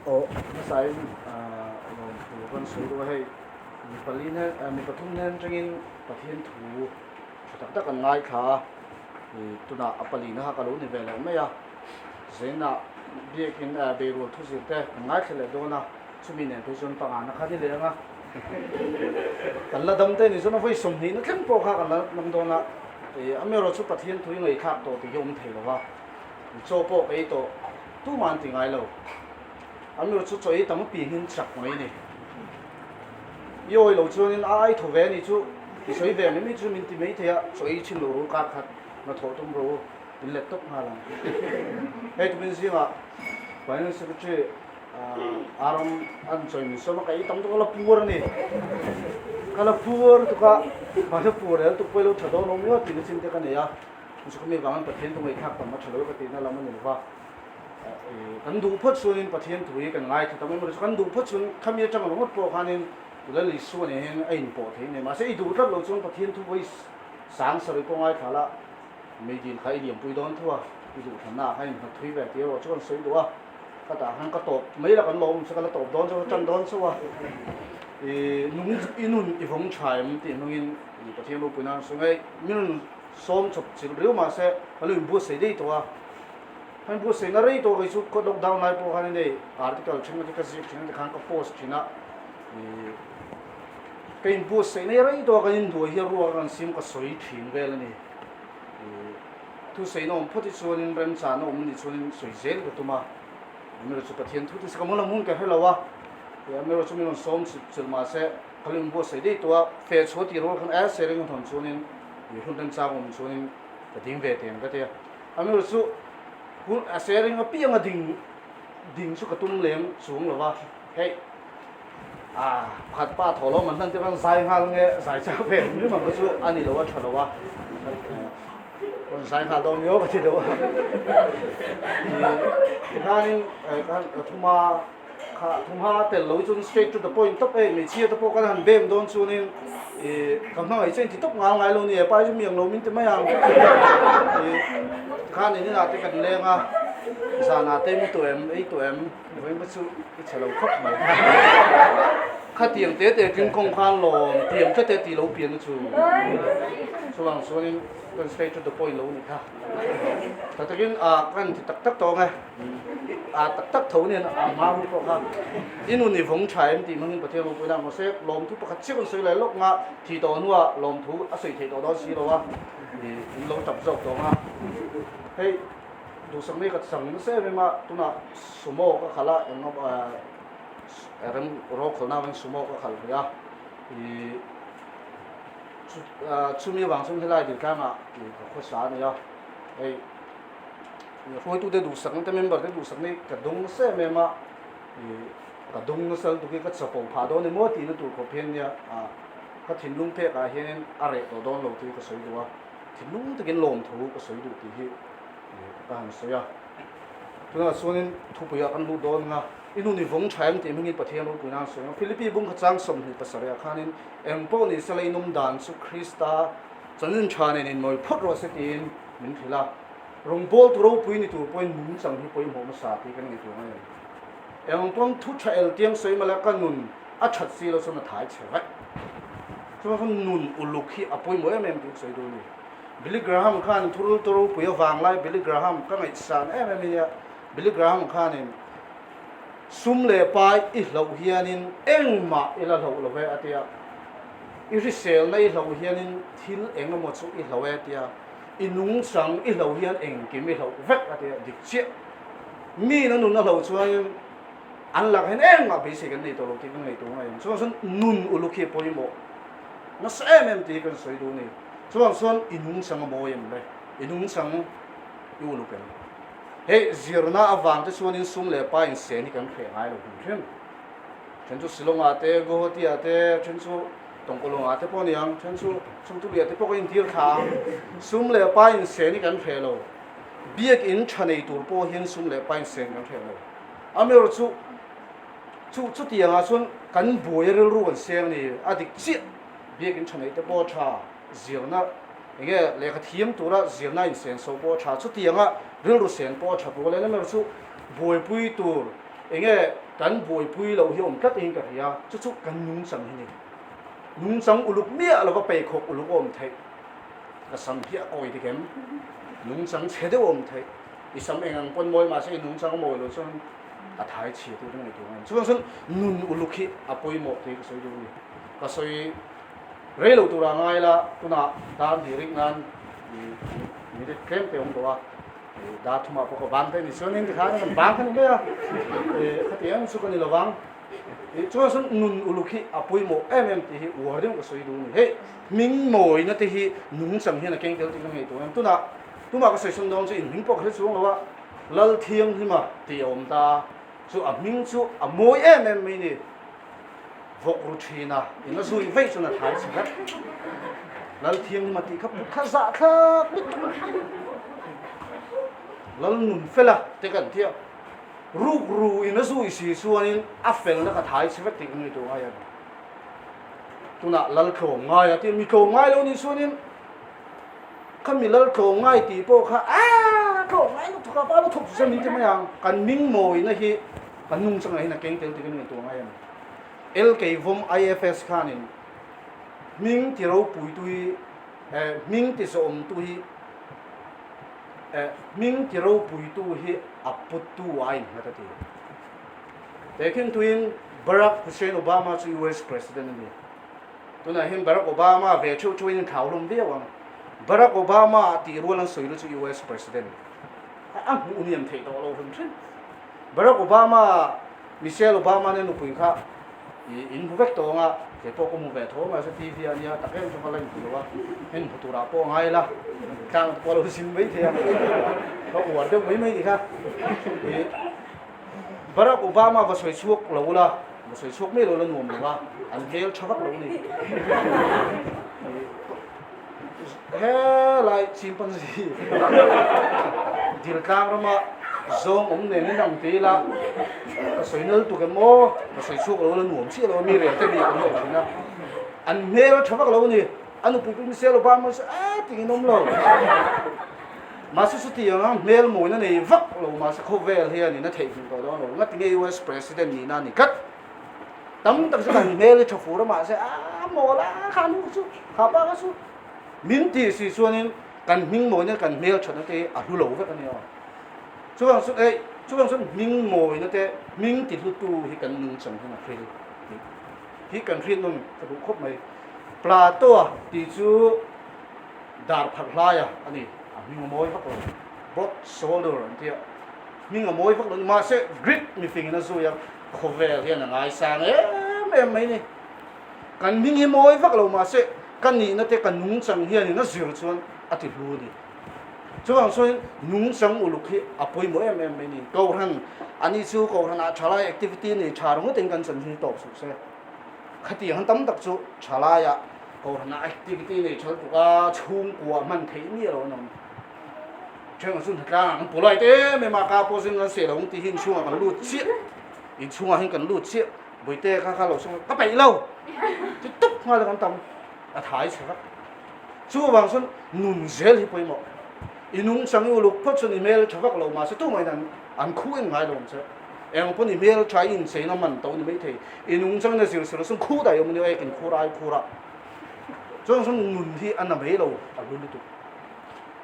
Aw hmasain lawmthu kan sawi duh a hei mi pali hnen mi pathum hnen atangin Pathian thu tha tak tak an ngaithla a ih tunah a palina kha ka lo ni ve leh mai a Zainah biakin beirual thu zir te kan ngaithla leh dawn a chumi nen phei chuan pangana kha ni leh ang a kan la dam te ni chuan a vawi sawmhnihna thleng pawh kha kan la dam dawn a ih amaherawhchu chu Pathian thu i ngaihthlak tawh tih hi a awm thei lo va. Chaw pawh ka ei tawh tumah an ti ngai lo. An ru chu chaw ei tam apiangin chak mai a ni. I awi lo chuanin a ai thaw ve a ni chu i sawi ve mai mai chu min ti mai thei a, chaw ei chin lo ru kar khat hnathawh tum ro in let tawp nghal ang. Hei tumin zingah Finance Secretary Aram an chawi min sawm a, ka ei tam tuk a la puar a ni. Ka la puar tuk a, mahse puar el tuk pawh i lo tha dawn awm ngawt tih na chin te ka nei a. Chumi vangin Pathian thu ngaihthlak tam a tha lo ka tihna lam a ni lova, kan duh phawt chuanin Pathian thu hi kan ngaithla tam em chu kan duh phawt chuan khami atang ringawt pawh khanin Lal Isua nen hian a inpawh thei a ni. Mahse i duh tlat lo chuan Pathian thu vawi sang sarih pawh ngaithla la, meidil kha i liampui dawn tho a, i duh thlanna ah khan inhnawt thui ve tih erawh chu kan sawi duh a, ka tah khan ka tawp mai la kan lawm chu ka la tawp dawn chauh a, tan dawn chauh a, i nung i nun i vawng tha em tih hmangin Pathian ropui nan sawi ngai mi nun Sawm chawp chilh riau mah se ka lo inbuatsaih daih tawh a, ka inbuatsaih na rei tawh kei chu khaw lockdown lai pawh khan hei article thenkhat hi ka ziak thin a tikhan ka post thin a, ih ka inbuatsaih na rei tawh a kan inhnuai hi a ruak a kan sim ka sawi thin vel a ni, ih thusawi na awm phawt hi chuanin remchahna awm anih chuanin sawi zel ka tum a, amaherawhchu chu Pathian thu te ka mawlh ang hun ka hre lo a, amaherawhchu min rawn sawm chilh mah se ka lo inbuatsaih daih tawh a, feh chhuah tih rual khan a sering a thawn chuanin. I hun remchang awm chuanin ka ding ve teh ang ka ti a. Amaherawhchu chu hun a sharing apianga ding ding chu ka tum lem chuang lo va, hei ah pakhat pa thaw lo man hman te khan zai nghal nge zai chak ve ang rim ang kha chu a ni lo a tha lo a, rawn zai nghal dawn viau ka ti deuh a. Tikhanin khan thuma Kha thumha tel lo chuan straight to the point tawp e, hmeichhia te pawh kan han bem dawn chuanin ih ka hmangaih chuan inti tawp ngal ngai lo ni e, pa hi chu miang lo min ti mai ang ih tikhan in inah te kan leng a, zanah te mi tawh em, ei tawh em, vawiin kha chu i chhe lo khawp mai khatiang te te tling kawng khan lawm tiang tete tih lo pian na chu chuvang chuanin kan straight to the point lo ni kha tak takin ah kan ti tak tak tawh ang e. A tak tak tho nen a hma hun pawh kha i nun i vawng tha em tih hmangin Pathian ropui na mahse lawmthu pakhat chiah kan sawi lai lawk nga thih tawh hnuah lawmthu a sawi theih tawh dawn si lo a ih in lo tap zawk tawh nga hei duhsak nei ka chang nasa em em a tunah sumo ka khalh a eng rem rawkhalna avangin sumo ka khalh ve a ih chumi avang chuan helai diltlangah ih ka khawsa a ni a hei. Hruaitute duhsakna te member te duhsakna hi ka dawng nasa em em a, ih ka dawng nasa lutuk hi ka chapo phah dawn emaw tihna tur khawp hian nia ah ka thinlung phek ah hianin a reh tawh dawn lo tih hi ka sawi duh a, thinlung takin lawmthu ka sawi duh tih hi ih ka han sawi a. Tunah chuanin thupui ah kan lut dawn ang a, i nun i vawng tha em tih hmingin Pathian ropui nan sawi ang a, Philippi bung kha chang 27 ah khanin eng pawh ni sela inawm dan chu Krista chanchin tha nen inmawi phawt rawh se tiin min hrilh a. Rawngbawltu ropui ni tur pawhin nungchang hi pawimawh hmasa tih kan ngaihtuah ngai a ni. Eng pawn thu tha el tiang sawi mah la ka nun a that si lo chuan a thai chhe vek. Chuvang chuan nun uluk hi a pawimawh em em tih ka sawi duh a ni. Billy Graham khan thurultu ropui avang lai Billy Graham ka ngaihsan em em ania. Billy Graham khanin sum leh pai i hloh hianin engmah i la hloh lo ve a ti a. I hriselna i hloh hianin thil eng emaw chu i hloh e a ti a. I nungchang i hlo hian engkim i hloh vek a ti a, dik chiah. Miin a nun a hloh chuanin an lakah hian engmah beisei kan nei tawh lo tih kan ngaihtuah ngai ang. Chuvang chuan nun uluk hi a pawimawh nasa em em tih hi kan sawi duh a ni. Chuvang chuan i nungchang a mawi em le? I nungchang i uluk em? Hei zirna avang te chuanin sum leh pa insen hi kan hreh ngai lo hrim hrim. Then chu Shillong-ah te, Guwahati-ah te, then chu Tawngkawlawngah te pawh a ni ang, then chu Chungtuliah te pawh ka intir thla ang. Sum leh pa insen hi kan hreh lo. Biakin tha nei tur pawh hian sum leh pa insen kan hreh lo. Amaherawh chu chu chutiangah chuan kan buai a rilru kan seng a ni. A dik chiah biakin tha neih te pawh a tha, zirna eng nge lehkha thiam tura zirna insen so pawh a tha, chutianga rilru sen pawh a tha tur a leh. Amaherawh chu buaipui tur eng nge. Kan buaipui loh hi awm tlat in ka hria, chu chu kan nungchang hi ni. Nungchang uluk miah lova pheikhawk uluk a awm theih, ka sam hi a kawi dik em? Nungchang chhe deuh a awm theih, i sam eng ang pawn mawi mahse i nungchang a mawi loh chuan a thai chhia tur ka ngaihtuah ngai. Chuvang chuan nun uluk hi a pawimawh tih ka sawi duh a ni. Ka sawi rei lo turah ngai la, tunah dar hnih rik nan minute tlem te awm tawh a. Dar thumah pawh ka bang te ni chuanin tikhan kan bang kha ni mai a, khatiang chu ka ni lovang. Chuan chuan nun uluk hi a pawimawh em em tih hi uar deuh ka sawi duh a ni. Hei hming mawina te hi nungchang hian a keng tel tih ka ngaihtuah em. Tunah tumah ka sawi sawn dawn chu in hming pawh ka hre chuang lo a, Lalthianghlima tih a awm ta chu a hming chu a mawi em em mai ni. Vawk ru thin a, in a zui veih chuan a thlai chhe vek. Lalthianghlim a tih kha put kha zah thlak lutuk. Lal nun fel a te kan ti a, ruk ru in a zui si chuanin a felna kha thai chhe vek tih ka ngaihtuah ngai a ni. Tunah lal tlawm ngai a ti a, mi tlawm ngai lo nih chuanin kha mi lal tlawm ngai tih pawh kha aaa tlawm ngai lutuk a, pa lutuk chu min ti mai ang, kan ming mawina hi Kan nungchangah hian a keng tel tih kan ngaihtuah ngai a ni. LK Vawm IFS khanin hming ti ropuitu hi eh hming ti zawhawmtu hi eh hming ti ropuitu hi a puttu a innghat a ti. Tehkhin tuin Barack Hussein Obama chu US President a ni. Tunah hian Barack Obama ve theuh theuhin an thlau hlawm viau ang. Barack Obama tih rual an sawi lu chu US President a hmuh hniam theih tawh lo hrim hrim. Barack Obama, Michelle Obama nen nupui kha i in hmu vek tawh ang a, kei pawh ka hmu ve tho mai se TV ah nia tak em chu ka la inhmu lo a, heng hmu turah pawh a ngai la, tlang te pawh a lo zin mai thei a, ka uar deuh mai mai ni kha. I Barack Obama va sawi chhuak lo la, va sawi chhuak mai lo la nuam lo a, an hmel tha vak lo a ni. Helai chimpanzee dil tlang rama zawng awm nen in ang ti ila ka sawi nal tuk em aw ka sawi chhuak lo la nuam chiah lo a mi rel te mi kan awm thin a an hmel a tha vak lo a ni a nupui pawh Michelle Obama chu a ting in awm lo mahse chuti anga hmel mawina nei vak lo mahse khawvel hian in a theihnghilh tawh dawn lo ngatinge US president nihna a ni tlat. Tam tak chu kan hmel hi tha fur a mahse a mawl a kha nu chu kha pa kha chu min tih si chuanin kan hming mawina kan hmel thatna te hi a hlu lo vek a nia. Chuvang chu ei chuvang chuan hming mawina te hming ti hlutu hi kan nungchang hian a hril tih hi kan hriat nawn ka duh khawp mai. Plato-a tih chu dar pharh hlaia a ni a hming a mawi vak lo broad shoulder an tia hming a mawi vak lo mahse Greek mifingin a zui a. Khawvel hian a ngaisang em em mai ni. Kan hming hi mawi vak lo mahse ka nihna te ka nungchang hianin a zir chuan a ti hlu a ni. Chuvang chuan nungchang uluk hi a pawimawh em em mai ni. Kohhran ani chu kohhranah thalai activity nei tha ringawtin kan chan hi tawp suh se. Khatiang han tam tak chu thalaiah kohhranah activity nei tha lutuk a chhungkua hman theih miah lo an awm. Ṭhengah chu hnatlangah kan polite em em a, ka pawh zing kan seh lo ang tih hi inchhungah kan lut chiah, inchhungah hian kan lut chiah, Bawihte kha kha lo sawm ka peih lo ti tup nghal a kan tam a thai chhe vek. Chuvang chuan nun zel hi pawimawh, i nungchang i uluk phawt chuan i hmel ṭha vak lo mahse tumah in an khu en ngai lo ang che, eng pawn i hmel ṭha i incheina man to ni maithei, i nungchang in a zir silo chuan khu daih awm a nia, ek in khur ai khur a, chuvang chuan nun hi a na mai lo a hlu lutuk.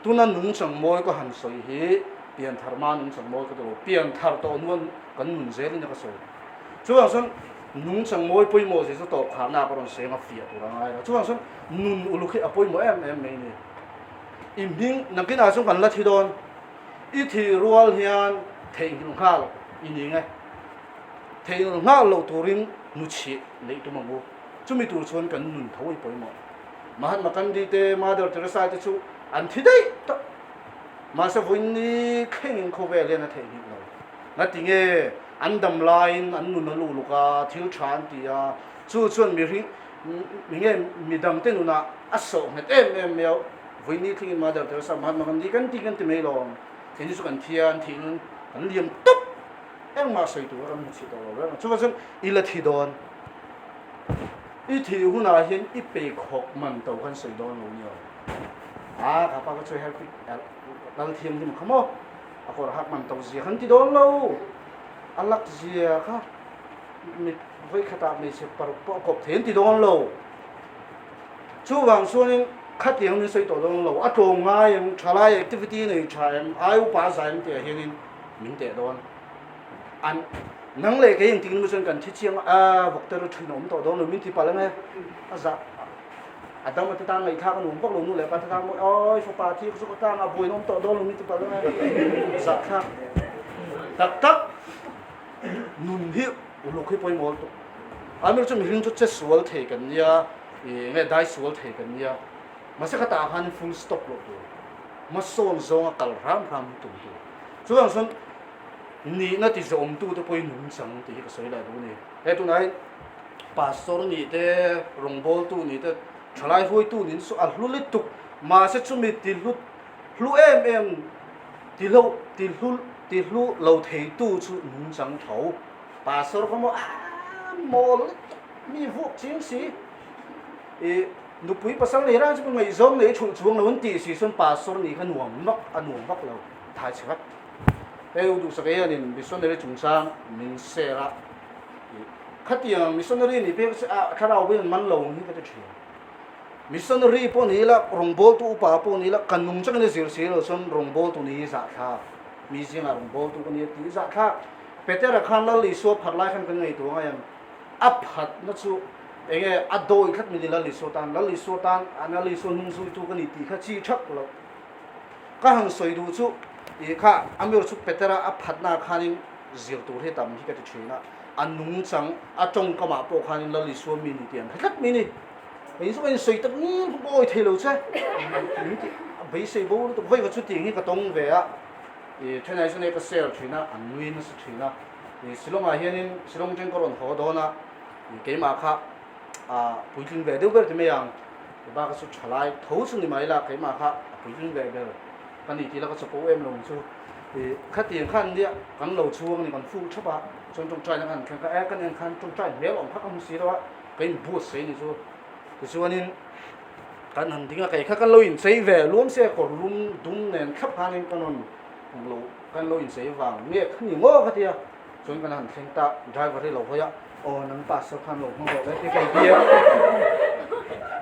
Tuna nungchang mawi ka han sawi hi pianthar hma nungchang mawi ka ti lo, pianthar tawh hnuan kan nun zelin a ka sawi. Chuvang chuan nungchang mawi pawimawh zia chu tawp kharna ka rawn seng a fiah tur a ngai lo. Chuvang chuan nun uluk hi a pawimawh em em mai ni. I hming nakinah chuan kan la thi dawn, i thih rual hian theihnghilh nghal i ni nge. Theihnghilh nghal loh turin nuchhih neih tum ang u. Chumi tur chuan kan nun tho i pawimawh. Mahatma Gandhi te, Mother Teresa te chu an thi daih tawh. Mahse vawiin thlengin khawvel hian a theihnghilh lo. Ngati nge an dam laiin an nun a luhluk a, thil tha an ti a, chu chuan mihring mi nge midangte nunah a sawh nghet em em mai a, vawiin thlengin Mother Teresa, Mahatma Gandhi kan ti kan ti mai lo ang. Keini chu kan thi a, an thih nun kan liam tawp. Engmah sawi tur a kan hmu chih tawh lo reng a. Chuvang chuan i la thi dawn. I thih hunah hian i peikhawk man to khan sawi dawn lo nia. A ka pa ka chu her pik lal thianghlim kha maw a kawr hak man to zia khan ti dawn lo. A lak zia kha. mi vawikhatah hmeichhe paruk pawh a kawp thei an ti dawn lo. Chuvang chuanin khatiang min sawi tawh dawn lo, a tlawm ngai em, thalai activity nei tha em, ai upa zai em tih ah hianin min teh dawn. An nang leh kei engtik nemaw chuan kan thi chiang a, vawk te ru thin a awm tawh dawn lo min ti palh ange, a zah a dam a te tan ngaihthlak a nuam vak lo, nu leh pa te tan mawi awi fapa thi ka chu ka tang a buaina awm tawh dawn lo min ti palh ange, zahthlak tak tak nun hi uluk hi pawimawh lutuk. Amir chu mihring chu che sual thei kan nia, ih nge dai sual thei kan nia, mahse khatah khan full stop loh tur, hmasawn zawnga kal hram hram hi tum tur. Chuvang chuan nihna ti zawmtute pawhin nungchang tih hi ka sawi leh duh a ni. He tunah hian pastor nih te, rawngbawltu nih te, thalai hruaitu nih chu a hlu lutuk, mahse chumi ti hlu hlu em em ti hlo ti hlu ti hlu lo theitu chu nungchang tho. Pastor kha maw a mawl lutuk mi vuak ching si i nupui pasal nei rang chu ka ngaihzawng nei thulh chuang lo an tih si chuan pastor nih kha nuam vak a nuam vak lo thai chhe vek. Hei u duhsak hianin missionary chungchang min share a i khatiang missionary nih pek a thlarau pawhin an man lo ang hi ka ti thin. Missionary pawh ni ila rawngbawltu upa pawh ni ila ka nung changin a zir si lo chuan rawngbawltu ni hi zahthlak mi zingah rawngbawltu ka ni a tih zahthlak. Petera khan Lal Isua phat lai khan kan ngaihtuah ngai ang. A phatna chu eng nge a dawi khat min ni Lal Isua tan, Lal Isua tan a Lal Isua hnung zuitu ka ni tih kha chi thak lo. Ka han sawi duh chu ih kha Amir chu Petera a phatna khanin zir tur hi tam hi ka ti thin a, a nungchang a tawngkamah pawh khanin Lal Isua mi ni tih an hre tlat mai ni. Kei chu ka insawi tak ngil pawh ka awi thei lo che. Min ti a beisei bo lutuk vawi kha chu tiang hi ka tawng ve a. I thenai chu nei ka share thin a, an nui nasa thin a. I Shillong ah hianin Shillong atangin ka rawn haw dawn a, i keimah kha a puitling ve deuh ber ti mai ang. I bak a chu thalai tho chu ni mai la, keimah kha a puitling ve ber ka ni tih la ka chapo em lo ang chu. I khatiang khan nia kan lo chhuang a ni, kan fuk thap a, chuan tawngtaina khan an thleng kha, e kan en khan tawngtai hmel awm kha ka hmu si lo a, ka in buatsaih a ni chu. Tichuanin kan han ding a, kei kha kan lo inchei ve luam se kawr lum dum nen thlap khanin ka rawn lo kan lo inchei vang nge kha ni maw ka ti a, chuan kan han thleng ta driver hi lo hawi a, aw nang pastor khan lo hmang rawh le ti kei bia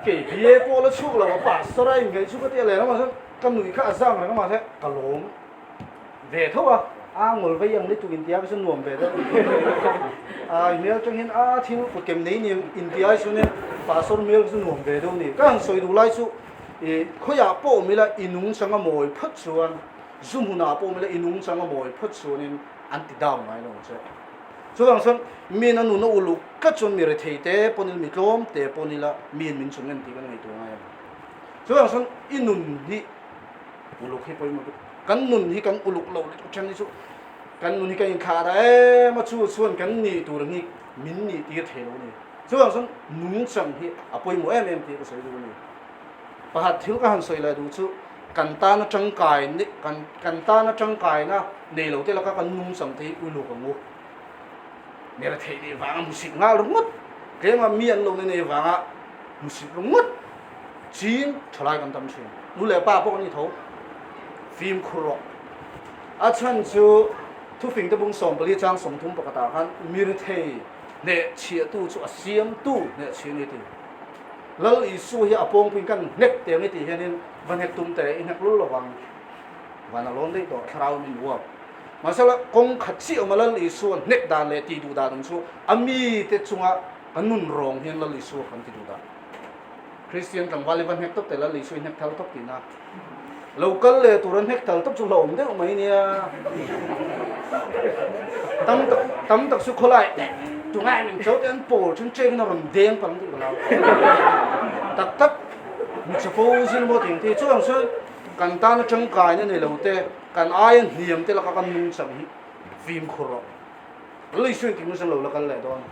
kei bia pawh la chhuak lo a pastor a ingaih chu ka ti a leh lamah chuan ka nuih kha a zang reng a mahse ka lawm ve tho a, a ngawl vei ang lutuk intia ka chu nuam ve deuh a hmel atang hian a thil kut kem nei ni intia ai chuanin pastor hmel chu nuam ve deuh a ni ka han sawi duh lai chu ih khawiah pawh awm ila i nungchang a mawi phawt chuan zu hmunah pawh awm ila i nungchang a mawi phawt chuanin an ti down ngai lo ang che chuvang chuan min a nun a uluk tlat chuan mi rethei te pawn ila mi tlawm te pawn ila miin min chung en tih kan ngaihtuah ngai ang chuvang chuan i nun hi Uluk hi pawimawh lutuk. Kan nun hi kan uluk lo lutuk then hi chu kan nun hi kan inthlah dah em a, chu chuan kan nih tur hi min nih tir thei lo a ni. Chuvang chuan nungchang hi a pawimawh em em tih ka sawi duh a ni. Pakhat thil ka han sawi leh duh chu kan tana tangkai kan kan tana tangkaina nei lo te laka kan nungchang te hi uluk ang u. Mera theih leh vanga hmusit nghal ringawt, tlema mi an lo na nei vanga hmusit ringawt. Chin thalai kan tam thin. Nu leh pa pawh kan ni tho. Fimkhur rawh. A chhan chu thufing te bung 14 chang 30 pakhatah khan mirthei hnehchhiahtu chu a siamtu hnehchhiah a ni ti. Lal Isua hi a pawngpuiin kan hnek teh ang i tih hianin va hnek tum teh i hnek lul lovang. Van a lawn daih tawh thlarau min uap. Mahsela kawng khat chiah awm a Lal Isua hnek dan leh tih duh dan ang chu a mite chunga kan nun rawng hian Lal Isua kan ti duh dan. Kristian tlangval i va hnek tawp tel a, Lisu i hnek thal tawp tihna. Lo kal leh tur a hnek thal tawp chu hlauhawm deuh mai nia. Tam tak tam tak chu khawlai tungai min cho te an pawl then cheng in a rawn deng pang tih ka lau. Tak tak mi chapo zir maw tih ang te chuang chu kan tana tangkaina nei lo te kan aia hniam te laka kan nungchang hi fimkhur rawh. Lisu in tih hmun lo la kal leh dawn.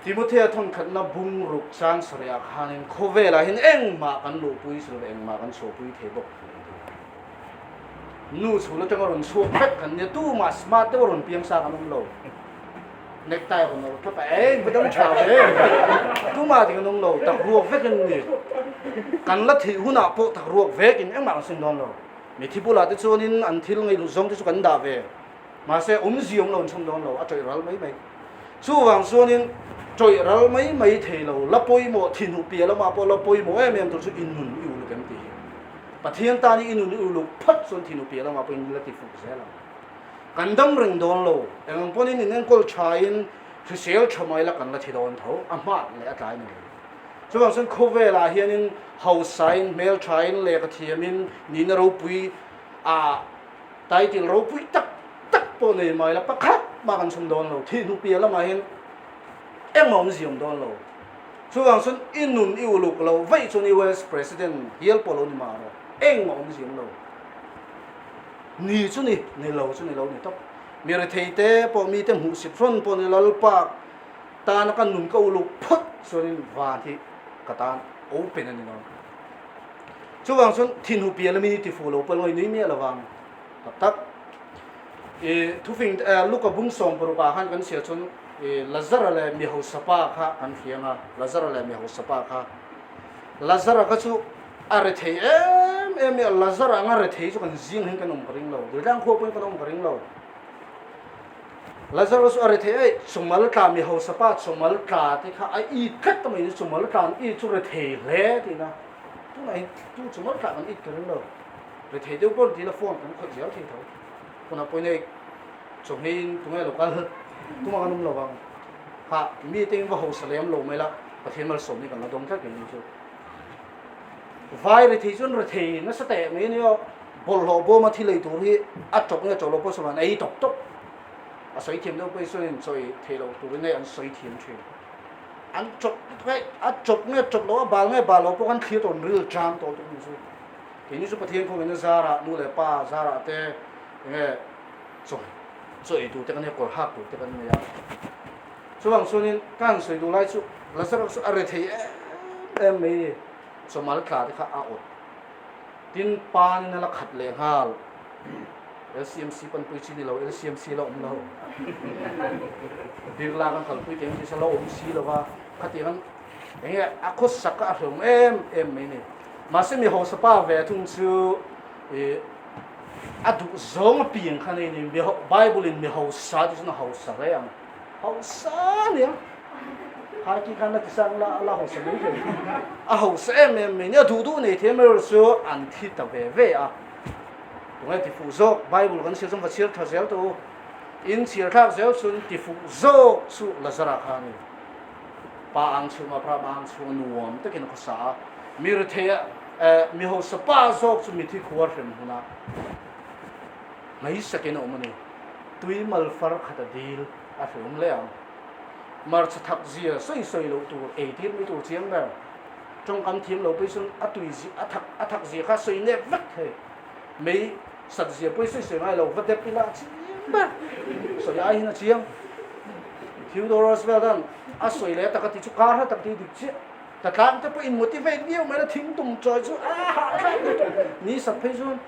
Timothea thawnkhatna bung ruk chang sarih ah khanin khawvelah hian engmah kan luhpui si lova engmah kan chhuahpui thei bawk lo ti. Nu chhul atanga rawn chhuak vek kan nia tumah smart deuh a rawn piang sa kan awm lo. Necktie rawn awrh thlap a eng va dam tha ve tumah ti kan awm lo tak ruak vek an ni. Kan la thih hunah pawh tak ruak vekin engmah kan sin dawn lo. Mithi bulah te chuanin an thil ngaihhlut zawng te chu kan dah ve. Mahse awmzia awm lo an chhun dawn lo a tawih ral mai mai. Chuvang chuanin tawih ral mai mai thei lo, la pawimawh thinhu piah lamah pawh la pawimawh em em tur chu i nun i uluk em tih hi. Pathian tan i nun i uluk phawt chuan thinhu piah lamah pawh in la ti fuk zel ang. Kan dam reng dawn lo, eng ang pawhin in enkawl thain hrisel tha mai la kan la thi dawn tho, a hmat leh a tlai ni mai. Chuvang chuan khawvelah hianin hausain, hmelthain, lehkha thiamin nihna ropui a title ropui tak tak pawh nei mai la pakhat mah kan chhung dawn lo, thih hnu piah lamah hian engmah awmzia awm dawn lo. Chuvang chuan i nun i uluk lo vaih chuan US President hial pawh lo ni mah rawh, engmah awmzia awm lo. Ni chu ni, ni lo chu ni lo ni tawp. Mi rethei te pawh mite hmuhsit rawn pawh ni Lalpa tana ka nun ka uluk phawt chuanin van hi ka tan open a ni lo. Chuvang chuan thinhu pian lamin i ti fuh lo pawh ngawi nui miah lovang tak tak. I thufing Luka bung 60 ah khan kan chhiar chuan i Lazara leh mi hausa pa kha kan hriang a, Lazara leh mi hausa pa kha. Lazara kha chu a rethei em em mai a, Lazara anga rethei chu kan zing hian kan awm ka ring lo, Diltlang khua pawhin kan awm ka ring lo. Lazarus a rethei aih, chawmal tla mi hausa pa chawmal tla te kha a it tlat ta mai ni, chawmal tla an it chu rethei hle tiin a, tunah hian tu chawmal tla kan it ka ring lo, rethei deuh pawh an ti la phone kan khawih zel thei tho, phone ah pawhin hei chawhmeiin tunge lo kal tumah kan awm lo vang, hah mite in va hausa lem lo mai la Pathian malsawm hi kan la dawng tlat kei ni chu. Vai rethei chuan rethei nasa teh mai a nia, bawlhhlawh bawma thil ei tur hi a tawp nge tawh lo pawh sawn an ei tawp tawp. A sawi thiam deuh pawh hi chuan inchawih theih loh turin hei an sawi thiam thin. An chawp hei a chawp nge chawp lo a bal nge bal lo pawh khan thlir tawh an ril chang tawh tuk ni chu. Keini chu Pathian khawngin a zarah nu leh pa zarah te enge chaw chaw ei tur te kan nei a, kawr hak tur te kan nei a. Chuvang chuanin ka han sawi duh lai chu Lazarus chu a rethei em em mai ni, chawmal tla te kha a awt. Tin, panin a la khat leh nghal. LCMC panpui chi ni lo, LCMC la awm lo. Birla kan kalpui teh ang chi la awm si lo va, khatiang an eng nge a khawsak a hrehawm em em mai ni. Mahse mi hausa pa ve thung chu ih a duh zawng apiang kha nei ni, Bible in mi hausa tih chuan a hausa hle ang. Hausa ania Khaiki khan la tisang la a la hausa mai thei. A hausa em em mai nia duh duh nei thei erawh chu an thi ta ve ve a. Tunge ti fuh zawk Bible kan chhiar chuan va chhiar tha zel tawh u. In chhiar thlak zel chuan ti fuh zawk chu Lazara kha a ni. Pa ang chhunga Abraham ang chhunga nuam takin a khawsa a. Mi rethei a mi hausa pa zawk chu mithi khuar hrem hmunah ngaihsakin a awm a ni. Tui mal far khat a dil a hreawm hle ang. Hmarcha thak zia sawi sawi loh tur ei tir mai tur chiang ber. Tawngkam thiam lo pawh hi chuan a tui zia a thak a thak zia kha sawi nep vek thei. Mei sat zia pawh hi sawi sawi ngai lo va dep ila a chiang ber. Sawi ai hian a chiang. Theodore Roosevelt an a sawi leh tak a ti chu kar hla tak ti dik chiah. Ta tlang te pawh in motivate viau mai la thing tum chawi chu a hahthlak lutuk ni sat phei chuan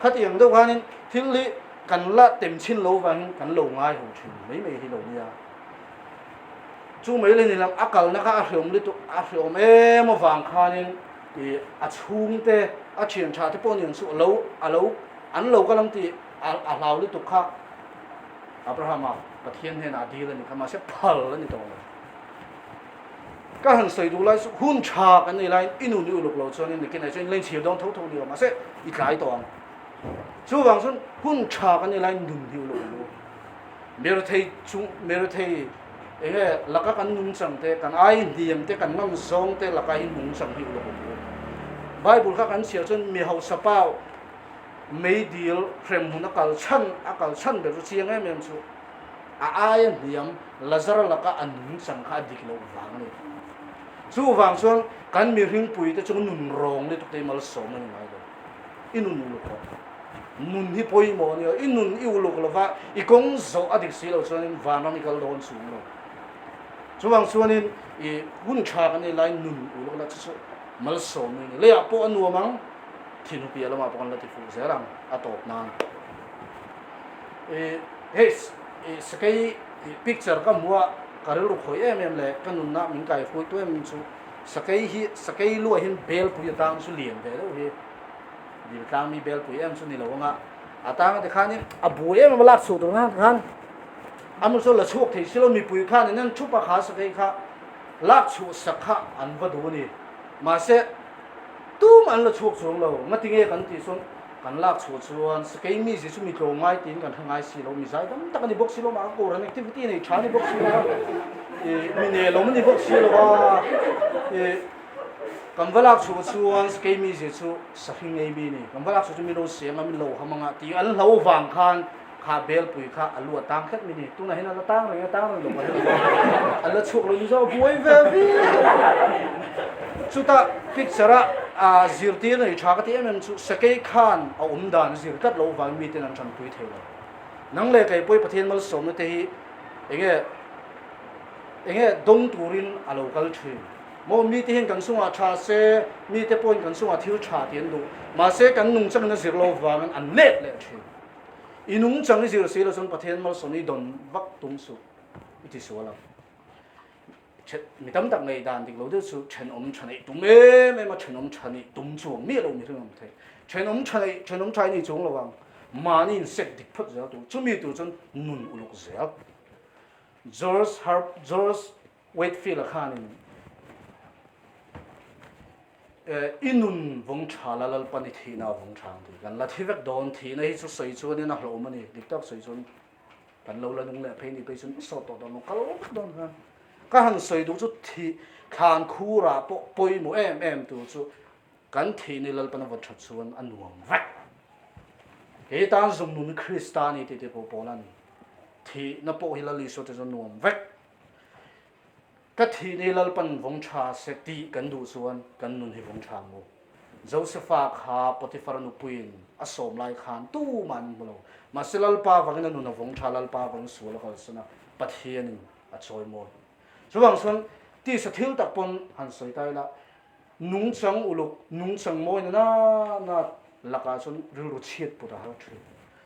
khatiang deuh khanin thil hi Kan la tem chhin lo vangin kan lo ngai ho thin mai mai hi lo nia. Chu mai leh ni lam a kalna kha a hreawm lutuk a hreawm em avang khanin ih a chhungte a thian tha te pawh nen chu lo a lo an lo kal ang tih a a hlau lutuk kha Abrahama Pathian hnenah a dil a ni kha mahse phal a ni tawh lo. Ka han sawi duh lai chu hun tha kan nei laiin i nun i uluk lo chuanin nikin ah chuan in la inchhir dawn tho tho ni lo mahse i tlai tawh ang. Chuvang chuan hun tha kan ni lai nun hi uluk ang u. Mirethei chung mirethei enge laka kan nungchang te kan ai hniam te kan ngam zawng te laka hi nungchang hi uluk ang u. Bible kha kan chhiar chuan mi hausa pa meidil hremhmun a kal chhan a kal chhan ber chu chiang em em chu a aia hniam Lazara laka a nungchang kha a dik loh vang a ni. Chuvang chuan kan mihringpui te chu nun rawng lutuk te hi malsawm a ni ngai lo. I nun uluk rawh. Nun hi pawimawh a nia, i nun i uluk lova i kawng zawh a dik si lo chuanin vanram i kal dawn chung lo. Chuvang chuanin i hun tha kan nei laiin nun uluk la chu chu malsawm a ni. Leiah pawh a nuam ang, thinhu piah lamah pawh kan la ti fuh zel ang a tawp nan. I hei sakei picture ka hmu a, ka rilru khawi em em leh ka nunna min kaihruaitu em em chu Sakei hi sakei luah hian belpui atang chu lian ve deuh hi dil tlang mi belpui em chu ni lo anga atang te khanin a buai em em a lak chhuah tur khan khan. An chu la chhuak thei si lo, mipui khan in an thup a kha sakei kha lak chhuah sak kha an va duh a ni. Mahse, tum an la chhuak chuang lo. Ngatinge kan tih chuan kan lak chhuah chuan sakei mi zi chu mi tlawm ngai tiin kan hre ngai si lo, mi zai dam tak a ni bawk si lo, mah ka kohhran activity nei tha a ni bawk si lo a, ih mi nelawm a ni bawk si lo a, ih kan va lak chhuah chuan sakei mi zi chu sahring ngei mi a ni, kan va lak chhuah chu min lo seng a, min lo ham anga tih an hlo vang khan Kha belpui kha a lu a tang tlat mi ni. Tunah hian a la tang reng a, tang reng lo pawh hi a la chhuak lo ni zawk buai ve viau. Chutah picture a zirtir nei tha ka ti em em chu Sakei khan a awm dan zir tlat lo vangin miten an tanpui thei lo. Nang leh kei pawh Pathian malsawmna te hi enge enge dawng turin a lo kal thin. Maw mite hian kan chungah tha se, mite pawhin kan chungah thil tha ti an duh. Mahse kan nungchangin a zir lo vangin an let leh thin. I nungchang i zir si lo chuan Pathian malsawm i dawn vak tum suh i ti sual ang. Mi tam tak ngaihdan dik lo deuh chu thenawm tha neih tum em em a, thenawm tha nih tum chuang miah lo mihring awm thei. Thenawm tha neih, thenawm tha i ni chuang lo ang. Mahni in set dik phawt zel tur. Chumi tur chuan nun uluk zel. George Harp, George Wakefield-a khanin I nun vawng tha la Lalpan i thihna a vawng tha ang tih kan la thi vek dawn. Thihna hi chu sawi chuanin a hlauhawm a ni. Dik tak sawi chuan kan lo la nung leh phei ni phei chuan i sawt tawh dawn lo, kal vek dawn khan. Ka han sawi duh chu thih thlan khurah pawh pawimawh em em tur chu kan thihna hi Lalpan a vawn that chuan a nuam vek. Kei tan zung nun Krista a ni tih te pawh Paula'n thihna pawh hi Lal Isua te chuan nuam vek. Ka thih ni Lalpan vawng tha se tih kan duh chuan kan nun hi vawng tha ang u. Josefa kha Potifar nupuiin a sawm lai khan tumah an hmu lo. Mahse Lalpa vangin a nun a vawng tha, Lalpa vangin sual a kalsan a, Pathianin a chawimawi. Chuvang chuan tisa thil tak pawn han sawi ta ila, nungchang uluk, nungchang mawi na na na lakah chuan rilru chhiat put a har thin.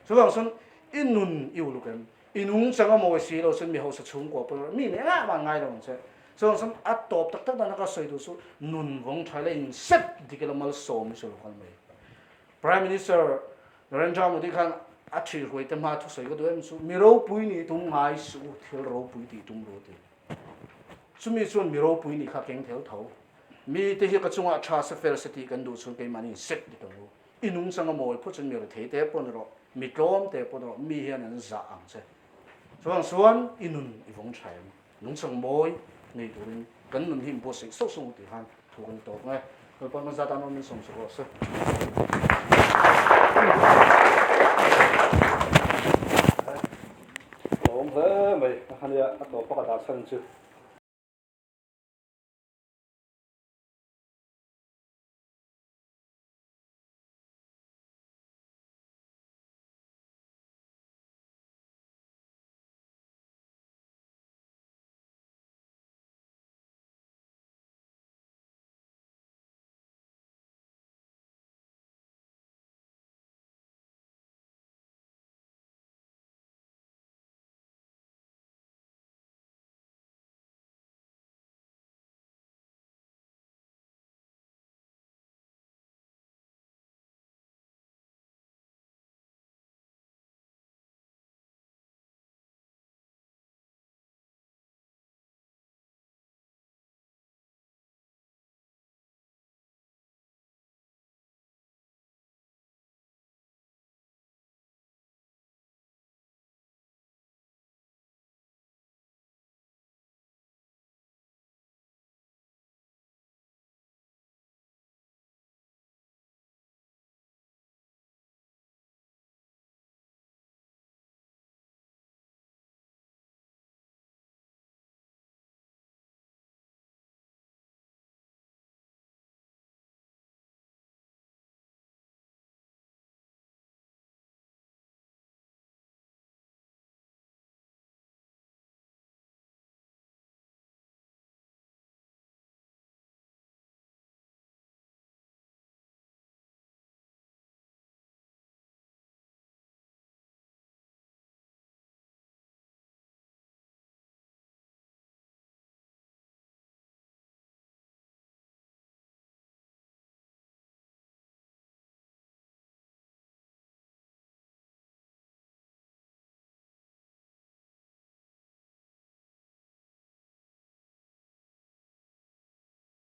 Chuvang chuan i nun i uluk em? I nungchang a mawi si lo chuan mi hausa chhungkua pawh erawh mi nen ah van ngai lo ang che. Chuan chuan a tawp tak tak dan a ka sawi duh chu nun vawng tha ila in set dik ila malsawm hi chu lo kal mai. Prime Minister Narendra Modi khan a thihruai te hma thusawi ka duh em chu mi ropui nih tum ngai suh u, thil ropui tih tum ru ti. Chumi chuan mi ropui nih kha keng thel tho. Mi te hi ka chungah tha se fel se tih kan duh chuan keimahni in set dik ang u. I nungchang a mawi phawt chuan mi rethei te pawh ni rawh, mi tlawm te pawh ni rawh, mi hian an zah ang che. Chuvang chuan i nun i vawng tha em? Nungchang mawi nei turin kan nun hi inbuatsaih sauh sauh ang tih khan thu kan tawp nge. Lalpa hmanzat tan awm min sawm sak rawh se. Ka awm hle mai, a khania a tawp pakhat ah chhan chu.